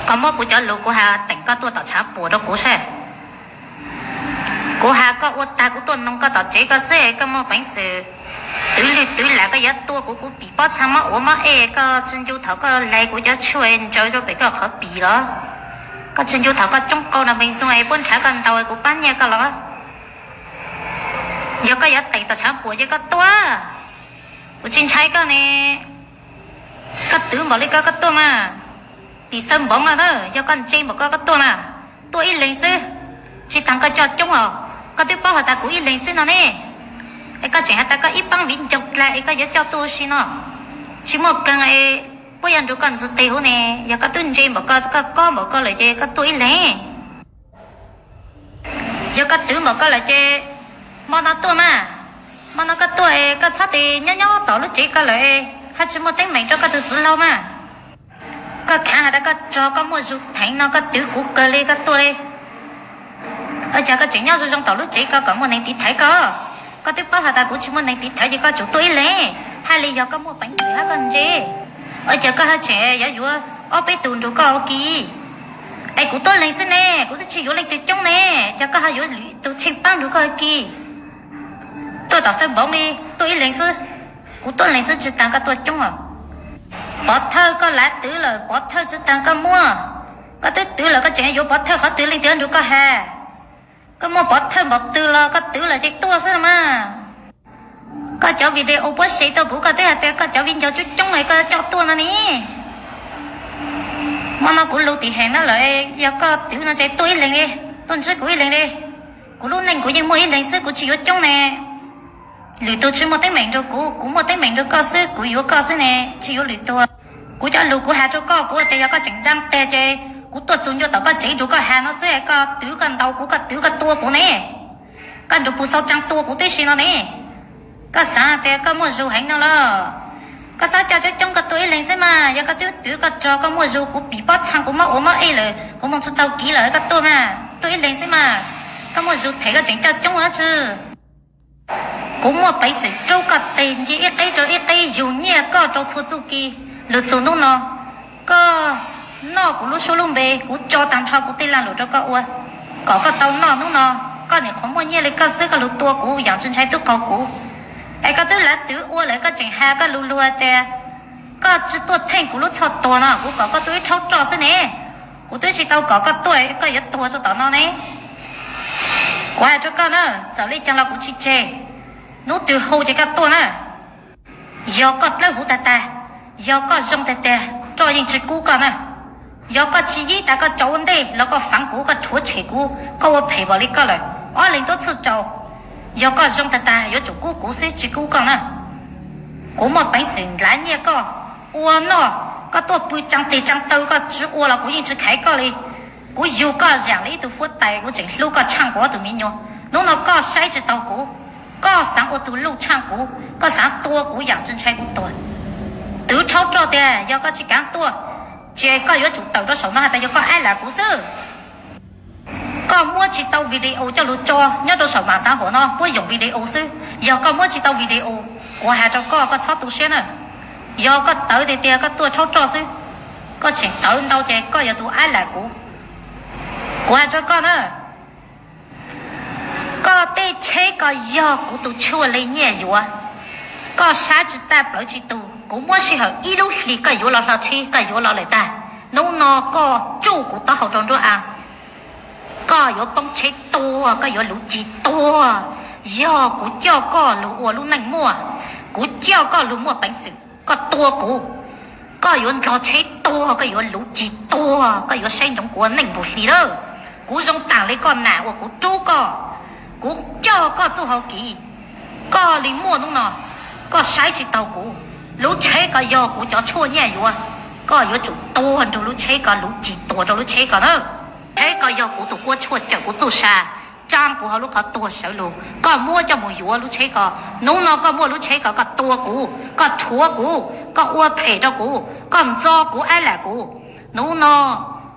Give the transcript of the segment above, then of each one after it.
Koj muab kuv cov lus kuv has teem koj tuaj tom tshav puam rau kuv seb. Kuv has koj ua tag kuv tuaj noog koj tom tsev koj seb koj muaj peev xwm twv lwg twv lam koj yuav tua kuv, kuv pim pob txha mob ua mob ej, koj tsis ncu thaum koj lag kuv cov tshuaj ntsaws rau pem koj qhov pim los? Koj tsis ncu thaum koj tsoob qau no pes zoo es puab nrhav koj ntaus kuv pab nyiaj koj los? Yog koj yuav teem tom tshav puam ces koj tuaj, kuv tsis ntshai koj ne. Koj twv npaum li koj, koj tuaj mas. Tim xaw npoov no na, yog koj ntse npaum koj, koj tuaj na. Tuaj ib leeg xwb, tsis tas koj coj coob os. Koj twb paub has tas kuv ib leeg xwb no ne, es koj tseem has tas koj ib paab viv ncaus dlaag es koj yuav coj tuaj ua si no. Tsis muaj kaag es puab yuav nrug koj ntxiv teg huv ne. Yog koj twb ntse npaum koj, koj kob npaum koj lawm ces koj tuaj ib leeg. Yog koj twv npaum koj lawm ces hmo no tuaj mas. Hmo no koj tuaj es koj txhob tes nyob nyob tom lub tsev koj lawm, hab tsis muaj teeb meem rau koj tug txiv laug mas. Koj khaav has tas koj rog koj muaj zug theev no, koj twv kuv kawg li, koj tuaj li. Ua cas koj tseem nyob zoo zoo tom lub tsev koj kom muaj neeg tiv thaiv koj? Koj twb paub has tas kuv tsis muaj neeg tiv thaiv ces koj tsum tuaj ib leeg, hab li yog koj muaj peev xwm hab koj ntse. Ua cas koj hab tseem yuav yuav ob peb tug nrug koj ua ke? Es kuv tuaj leeg xwb ne, kuv twb tsis yuav leej twg coob ne, cas koj hab yuav lwm tug tsheej paab nrug koj ua ke? Tuaj tom xaw npoov li, tuaj ib leeg xwb. Kuv tuaj leeg xwb tsis taag koj tuaj coob os. Pov thawj koj lav twv lawm, pov thawj tsis taag koj muaj. Koj twb twv lawm koj tseem yuav pov thawj qhov twg, leej twg nrug koj has? Koj muaj pov thawj npaum twg los koj twv lawm ces tuaj xwb los mas. Koj cov video puab se tuaj kuv, koj twb has tas koj cov viv ncaus coob coob es koj coj tuaj no ne. Hmo no kuv lug tim heev no lawm, yog koj twv no ces tuaj ib leeg li, tuaj ntsib kuv ib leeg li. Kuv lub neej kuv yeej muaj ib leeg xwb, kuv tsis yuav coob ne. Lwm tug tsis muaj teeb meem nrug kuv, kuv muaj teeb meem nrug koj xwb, kuv yuav koj xwb ne, tsis yuav lwm tug. Kuv cov lug kuv has rau koj, kuv has tas yog koj tseem dlaab teg ces kuv tuaj txug ncua tom koj tsev nrug koj has no xwb, koj twv koj ntaus kuv, koj twv koj tua kuv ne. Koj nrug puag xaus tsaa tua kuv tib si no ne. Koj xaav tas koj muaj zug heev no los? Koj xaav coj coob coob koj tuaj ib leeg xwb mas. Yog koj twb twv koj rog koj muaj zug, kuv pim pob txha kuv mob ua mob ej lawm, kuv moog tsis tau kiv lawm, koj tuaj mas, tuaj ib leeg xwb mas. Koj muaj zug them koj tseem coj coob dab tsi? Kuv muaj peev xwm rub koj teg nce ib qeb rau ib qeb, yug nyiaj koj rau txhua txuj kev. Lug txug hnub no, koj noj kuv lub suab lub npe, kuv tso taag nrho kuv tej laag lug rau koj ua, kom koj tau noj hnub no. Koj nyuam qhuav muaj nyiaj li koj xwb, koj lug tua kuv yaam tsi ntshai tub qaug kuv. Es koj twb lav twv ua lawm koj tseem has koj lug lug tas koj tsis tuaj theej kuv lub txhoj tuag no, kuv kom koj tuaj ib rhaub roj xwb ne. Kuv twb tsis tau kom koj tuaj, koj yuav tuag rau tom no ne. Kuv has rau koj na, txawm li caag los kuv tsis tseg. Hnub twg hu ces koj tuaj na. Yog koj dlawb huv tag tag, yog koj zoo tag tag, roj yeej tsis kub koj na. Yog koj tsis yib tas koj tso ua ntej los koj faav kuv, koj rhuav tshem kuv, koj ua phem npaum li koj lawm, ob leeg tub txhwj tsaus. Yog koj zoo tag tag yuav tsum kub kuv xwb, tsis kub koj na. Kuv muaj peev xwm ntaus nyiaj koj, ua noj, koj tuaj pw tsoo tes tsoo taw koj tsis ua los kuv yeej tsis khaiv koj li. Kuv yug koj yaam li ib tug huab tais, kuv tseem hlub koj tshaaj kuv ob tug miv nyuas. Hnub no koj saib tsis taus kuv, koj xaav ua tug luj tshaaj kuv, koj xaav tua kuv yaam tsi ntshai kuv tuag. Twv rhaub roj tias yog koj tsis kaav tuaj, ces koj yuav tsum tawm rau saum no has tas yog koj aib lam kuv xwb. Koj muab tsis tau video coj lug tso nyob rau saum maam xaav huam no, puab yoom video xwb. Yog koj muab tsis tau video, kuv has rau koj, koj txhob tu siab na. Yog koj tawv tiag tiag koj tuaj rhaub roj xwb, koj tseem tawv ntau ces koj yog tus aib lam kuv. Kuv has rau koj na, koj tej tsheb ko yog kuv tus tshuaj li nyiaj yuav. Koj saib tsis tag plawv tsis tug, kuv muab sij hawm ib lub hlis koj yuav los hlo tsheb, koj yuav los lawm tag. Hnub no koj tsuj kuv taub hau rau nruab a, koj yuav poob tsheb tuag, koj yuav luv ci tuag. Yog kuv coj koj lug ua lub neej muaj, kuv coj koj lug muaj peev xwm, koj tua kuv, koj yuav nrog tsheb tuag, koj yuav luv ci tuag, koj yuav saib ntsoov kuv ua neej npum hli lawm. Kuv zoo taag li koj nam uas kuv rub koj, kuv coj koj txuj hau kiv, koj li muaj hnub no, koj saib tsis taus kuv. Lub tsheb ko yog kuv cov tshuaj nyiaj yuav, koj yuav tsum tuag nrug lub tsheb ko, luv ci tuag rau lub tsheb ko na. Tsheb ko yog kuv tus kuab tshuaj cawm kuv txuj sa, tsaa kuv hauv lub qhov tuag sawv lug, koj muab coj mus yuav lub tsheb ko. Hnub no koj muaj lub tsheb ko, koj tua kuv, koj rhuav kuv, koj ua phem rau kuv, koj ntxo kuv, aib lam kuv. Hnub no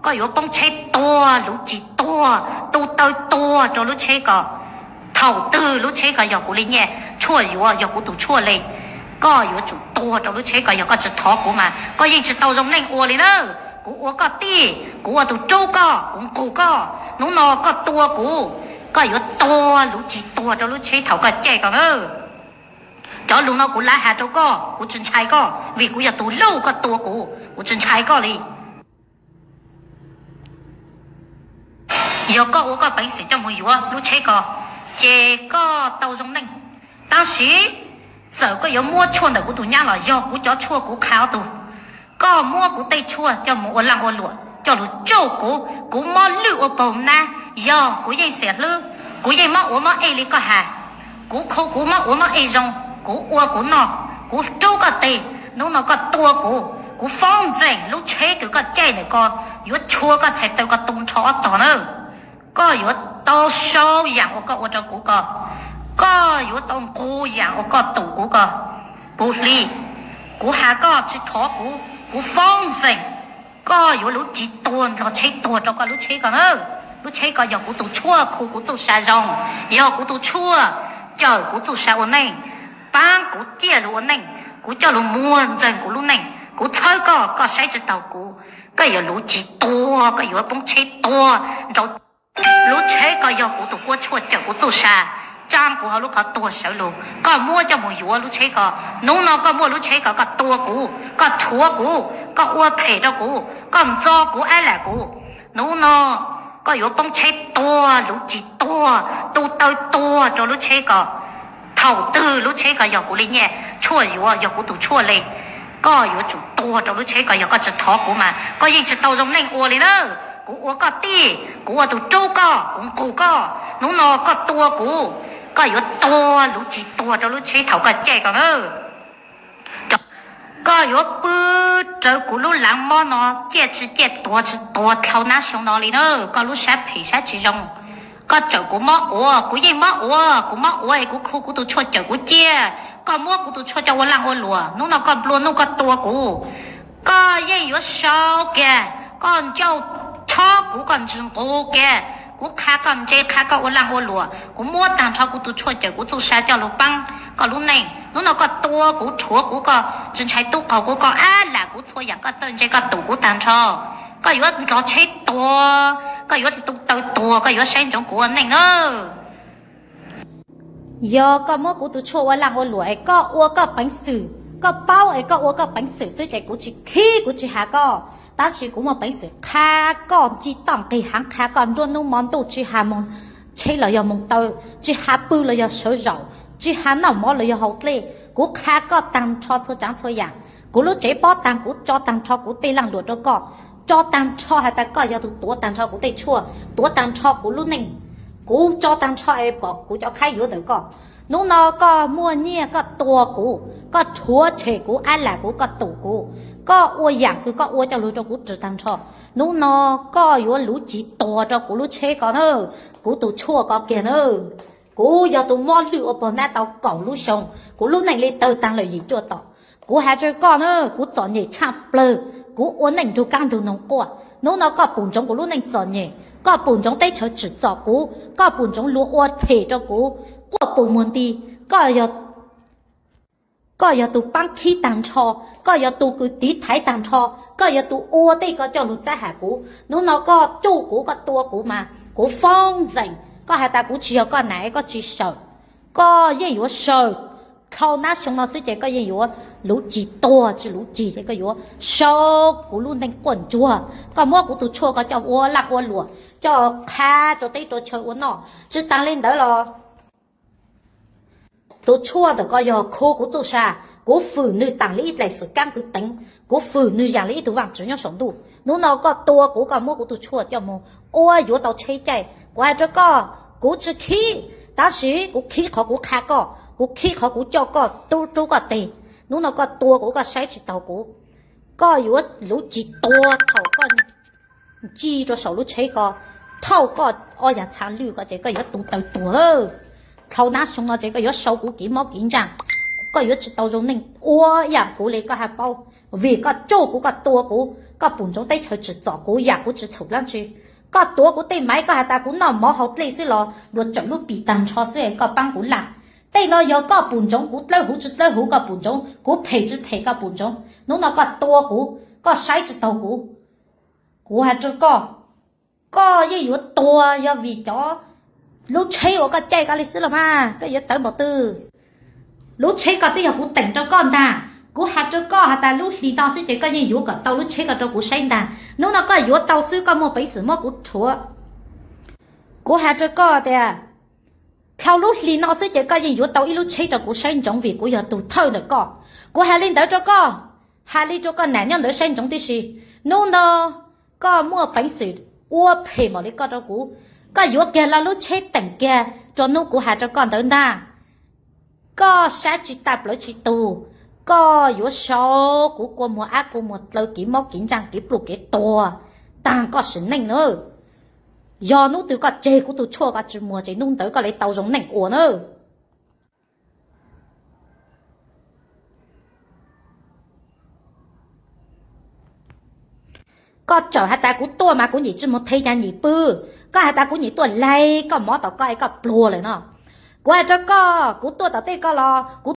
koj yuav poob tsheb tuag, luv ci tuag, tu taw tuag rau lub tsheb ko. Thaum twg lub tsheb ko yog kuv li nyiaj, tshuaj yuav yog kuv tus tshuaj li, koj yuav tsum tuag rau lub tsheb ko. Yog koj tsis thov kuv mas koj yeej tsis tau zoo neej ua li nawb. Kuv ua koj tij, kuv ua tus rub koj, kuv nqus koj, hnub no koj tua kuv, koj yuav tuag luv tsis tuag rau lub tsheb thaum koj caij ko na. Cov lus no kuv lav has rau koj, kuv tsis ntshai koj, vim kuv yog tus luj koj tua kuv, kuv tsis ntshai koj li. Yog koj ua koj peev xwm coj mus yuav lub tsheb ko, ces koj tau zoo neej. Tab sis txawm koj yuav muab tshuaj ntawm kuv tus nyab los yog kuv cov tshuaj kuv qha ob tug, koj muab kuv tej tshuaj coj mus ua laj ua luam, coj lug tsauj kuv, kuv mob lwj ua paug nab, yog kuv yeej xiam hlwb, kuv yeej mob ua mob ej li koj has, kuv khu kuv mob ua mob ej zoo, kuv ua kuv noj, kuv rub koj teg, hnub no koj tua kuv, kuv foob ntxeem lub tsheb kws koj caij ntawm ko yuav chua koj txhais taw ko tu nrho ob tog na. Koj yuav tau sau yaam uas koj ua rau kuv ko, koj yuav tau nqus yaam uas koj tum kuv ko. Puv hli, kuv has koj tsis thov kuv, kuv foob ntxeem, koj yuav luv tsis tuag nrog tsheb tuag rau koj lub tsheb ko na. Lub tsheb ko yog kuv tus tshuaj khu kuv txuj sa zoo, yog kuv tus tshuaj cawm kuv txuj sa ua neej, paab kuv ciaj lug ua neej, kuv coj lug muag ntxeeg kuv lub neej. Kuv txhawb koj, koj saib tsis taug kuv, koj yuav luv tsis tuag, koj yuav poob tsheb tuag nrau. Lub tsheb ko yog kuv tus kuab tshuaj cawm kuv txuj sa, tsaa kuv hauv lub qhov tuag sawv lug. Koj muab coj mus yuav lub tsheb ko, hnub no koj muaj lub tsheb ko koj tua kuv, koj rhuav kuv, koj ua phem rau kuv, koj ntxo kuv ab lam kuv. Hnub no koj yuav poob tsheb tuag luv tsis tuag, tu taw tuag rau lub tsheb ko. Thaum twg lub tsheb ko yog kuv li nyiaj, tshuaj yuav yog kuv tus tshuaj li, koj yuav tsum tuag rau lub tsheb ko. Yog koj tsis thov kuv mas koj yeej tsis tau zoo neej ua li na. Kuv ua koj tij, kuv ua tus rub koj, kuv nqus koj, hnub no koj tua kuv, koj yuav tuag luv tsis tuag rau lub tsheb thaum koj caij ko na. Koj yuav pw rawv kuv lub laav mob no ciaj tsis ciaj tuag tsis tuag dlhau nab xyoo no li na. Koj lub sab phem sab tsis zoo, koj cawm kuv mob ua, kuv yeej mob ua, kuv mob ua es kuv khu kuv tus tshuaj cawm kuv ciaj. Koj muab kuv tus tshuaj coj ua laj ua luam, hnub no koj nplua nuj koj tua kuv, koj yeej yuav sau kiag, koj ncauj chob kuv, koj ntsws nqus kiag, kuv qha koj ntse, qha koj ua laj ua luam, kuv muab tag nrho kuv tus tshuaj cawm kuv txuj sa coj lug paab koj lub neej. Hnub no koj tua kuv, rhuav kuv, koj tsis ntshai tub qaug kuv, koj ab lam kuv txhua yaam, koj txawj ntse koj tum kuv tag nrho. Koj yuav nrog tsheb tuag, koj yuav tu taw tuag, koj yuav saib ntsoov kuv ua neej na. Yog koj muab kuv tus tshuaj ua laj ua luam es koj ua koj peev xwm, koj paub es koj ua koj peev xwm xwb ces kuv tsis khib, kuv tsis has koj. Tab sis kuv muaj peev xwm qha koj nce toj nqig haav, qha koj nruab hnub mo ntuj, tsis has moog tsheb los yog moog taw, tsis has pw los yog sawv zaum, tsis has noj mov los yog haus dlej, kuv qha koj tag nrho txhua tsaav txhua yaam. Kuv lub tsev pob taag kuv tso tag nrho kuv tej laaj luam rau koj, tso tag nrho has tas koj yog tus tuav tag nrho kuv tej tshuaj, tuav tag nrho kuv lub neej. Kuv tso tag nrho es pom kuv cov khaib yuav ntawm koj. Hnub no koj muaj nyiaj koj tua kuv, koj rhuav tshem kuv, ab lam kuv, koj tum kuv, koj ua yaam kws koj ua coj lug rau kuv ris tag nrho. Hnub no koj yuav luv tsis tuag rau kuv lub tsheb ko na, kuv tus tshuaj ko kiag na. Kuv yog tus mob lwj ua pog nab tau kaum lub xyoo, kuv lub neej li tawg taag lawm yim cuaj tom. Kuv has rau koj na, kuv txom nyem tshaj plawg, kuv ua neej nrug kaab nrug noog quaj. Hnub no koj pum ntsoov kuv lub neej txom nyem, koj pum ntsoov teb chaws tsim txom kuv, koj pum ntsoov luag ua phem rau kuv, quaj pum muag nti. Koj yog tus paab khib tag nrho, koj yog tus kws tiv thaiv tag nrho, koj yog tus ua tej ko coj lug txab has kuv. Hnub no koj tsuj kuv, koj tua kuv mas kuv foob ntxeem, koj has tas kuv tsis yog koj nam es koj tsis sawm. Koj yeej yuav sawm, dlhau nab xyoo no xwb ces koj yeej yuav luv tsis tuag, tsis luv tsis ces koj yuav sau kuv lub neej quaj ntsuag. Koj muab kuv tus tshuaj ko coj ua laj ua luam, coj qha rua teb rua chaw ua noj. Tsis taag li ntawd los tus tshuaj ntawm ko yog khu kuv txuj sa, kuv fwm nwg taam li ib dlaim xwm kaab kwv teev, kuv fwm nwg yaam li ib tug vaaj tswv nyob saum ntuj. Hnub no koj tua kuv, koj muab kuv tus tshuaj coj moog ua yuav tau tsheb caij. Kuv has rua koj, kuv tsis khib, tab sis kuv khib qhov kuv qha koj, kuv khib qhov kuv coj koj, rub koj teg. Hnub no koj tua kuv, koj saib tsis taug kuv, koj yuav luv tsis tuag thaum koj ntsig rua saum lub tsheb ko, thauj koj ob yaag txhaa lwj ko ces koj yuav tu taw tuag lawm. Dlhau nab xyoo no ces koj yuav sau kuv kev mob kev ntsaag, koj yuav tsis tau zoo neej ua yaam kuv li koj has paub. Vim koj tsuj kuv, koj tua kuv, koj pum ntsoov teb chaws tsim txom kuv yaam kuv tsis txhum dlaab tsi. Koj tuav kuv tej maiv, koj has tas kuv noj mov haus dlej xwb los luag tsawm lub pim taag nrho xwb es koj paab kuv laaj. Tej no yog koj pum ntsoov kuv dlawb huv tsis dlawb huv, koj pum ntsoov kuv phem tsis phem, koj pum ntsoov. Hnub no koj tua kuv, koj saib tsis taug kuv. Kuv has rua koj, koj yeej yuav tuag yog vim cov lub tsheb uas koj caij koj li xwb los mas koj yuav tawv npaum twg. Lub tsheb koj twb yog kuv teem rau koj ntag. Kuv has rua koj has tas lub hlis no xwb ces koj yeej yuav kom tau lub tsheb ko rau kuv saib ntag. Hnub no koj yuav tau xwb koj muaj peev xwm muab kuv rhuav. Kuv has rua koj tias dhau lub hlis no xwb ces koj yeej yuav tau ib lub tsheb rau kuv saib ntsoov vim kuv yog tug thawj ntawm koj. Kuv has li ntawd rua koj, has li rua koj nam nyob ntawd saib ntsoov tib si. Hnub no koj muaj peev xwm ua phem npaum li koj rau kuv, koj yuav kiag lub tsheb teem kiag rua hnub kuv has rua koj ntawd ntag. Koj sab tsi tag plawv tsi tug, koj yuav sau kuv kua muag ab kua muag dlaw kiv mob kiv ntsaaj kiv pluj kiv tuag taag koj sim neej na. Yog hnub twg koj tseg kuv tug tshuaj koj tsi muag ces hnub ntawd koj le tau zoo neej ua na. Koj txawm has tas kuv tuaj mas kuv nyim tsi muag the ca nyim pw. Koj has tas kuv nyim tuaj laig koj mov tom koj es koj pluag lawm no. Kuv has rua koj, kuv tuaj tom tej koj los kuv